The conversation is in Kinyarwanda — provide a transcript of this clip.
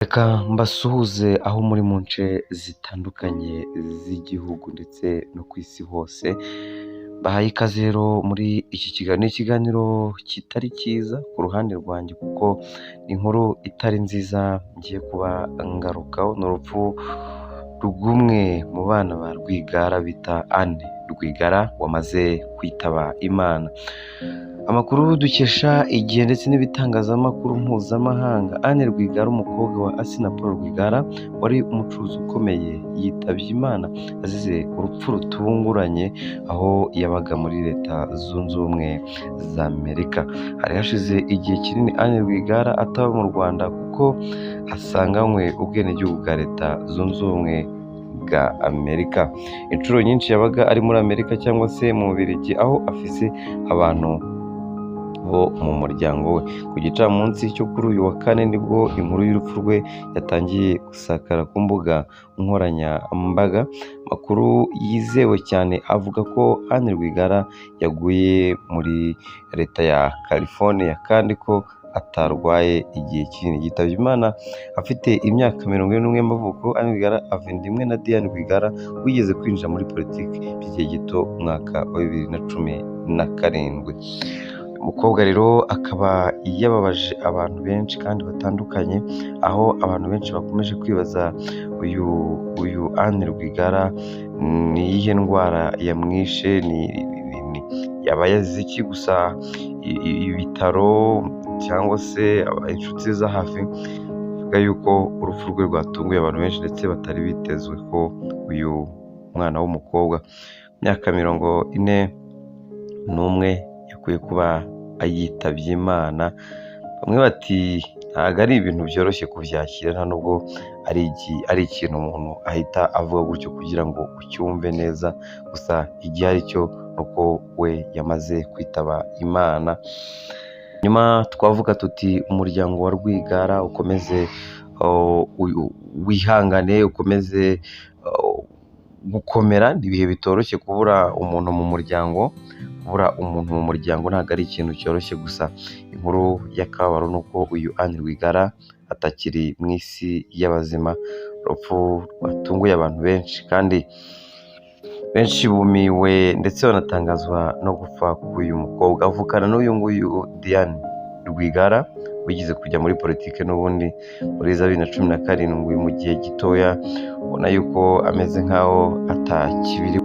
Reka mbasuhuze aho muri mu nce zitandukanye z'igihugu ndetse no ku isi hose, mbahaye ikaze rero muri iki kiganiro. Ni ikiganiro kitari cyiza ku ruhande rwanjye kuko ni inkuru itari nziza ngiye kuba ngarukaho, ni urupfu rw'umwe mu bana ba Rwigara bita Anne Rwigara wamaze kwitaba Imana. Amakuru dukesha Igihe ndetse n'ibitangazamakuru mpuzamahanga, Anne Rwigara umukobwa wa Assinah Paul Rwigara wari umucuruzi ukomeye yitabye Imana azize urupfu rutunguranye aho yabaga muri Leta Zunze Ubumwe za Amerika. Hari hashize igihe kinini Anne Rwigara ataba mu Rwanda kuko asanganywe ubwenegihugu bwa Leta Zunze Ubumwe bwa Amerika. Inshuro nyinshi yabaga ari muri Amerika cyangwa se mu Bubiligi aho afise abantu bo mu muryango we. Ku gicamunsi cyo kuri uyu wa kane nibwo inkuru y'urupfu rwe yatangiye gusakara ku mbuga nkoranyambaga. Amakuru yizewe cyane avuga ko Anne Rwigara yaguye muri Leta ya California kandi ko atarwaye igihe kinini. Yitabye Imana afite imyaka 41 y'amavuko. Anne Rwigara ava inda imwe na Diane Rwigara wigeze kwinjira muri politiki by'igihe gito mu mwaka wa 2017. Umukobwa rero akaba yababaje abantu benshi kandi batandukanye, aho abantu benshi bakomeje kwibaza uyu Anne Rwigara ni iyihe ndwara yamwishe, yaba yazize iki? Gusa ibitaro cyangwa se inshuti za hafi bivuga yuko urupfu rwe rwatunguye abantu benshi ndetse batari bitezwe ko uyu mwana w'umukobwa imyaka 41 yakwiye kuba yitabye Imana. Bamwe bati ntabwo ari ibintu byoroshye kubyakira, nta nubwo ari ikintu umuntu ahita avuga gutyo kugira ngo ucyumve neza, gusa igihari cyo ni uko we yamaze kwitaba Imana. Nyuma twavuga tuti umuryango wa Rwigara ukomeze wihangane, ukomeze gukomera. Ni ibihe bitoroshye kubura umuntu mu muryango, kubura umuntu mu muryango ntabwo ari ikintu cyoroshye. Gusa inkuru y'akababaro ni uko uyu Anne Rwigara atakiri mu isi y'abazima, urupfu rwatunguye abantu benshi kandi benshi bumiwe ndetse banatangazwa no gupfa k'uyu mukobwa. Avukana n'uyu nguyu Diane Rwigara wigeze kujya muri politiki n'ubundi muri za 2017 mu gihe gitoya, ubona yuko ameze nk'aho atakibiri.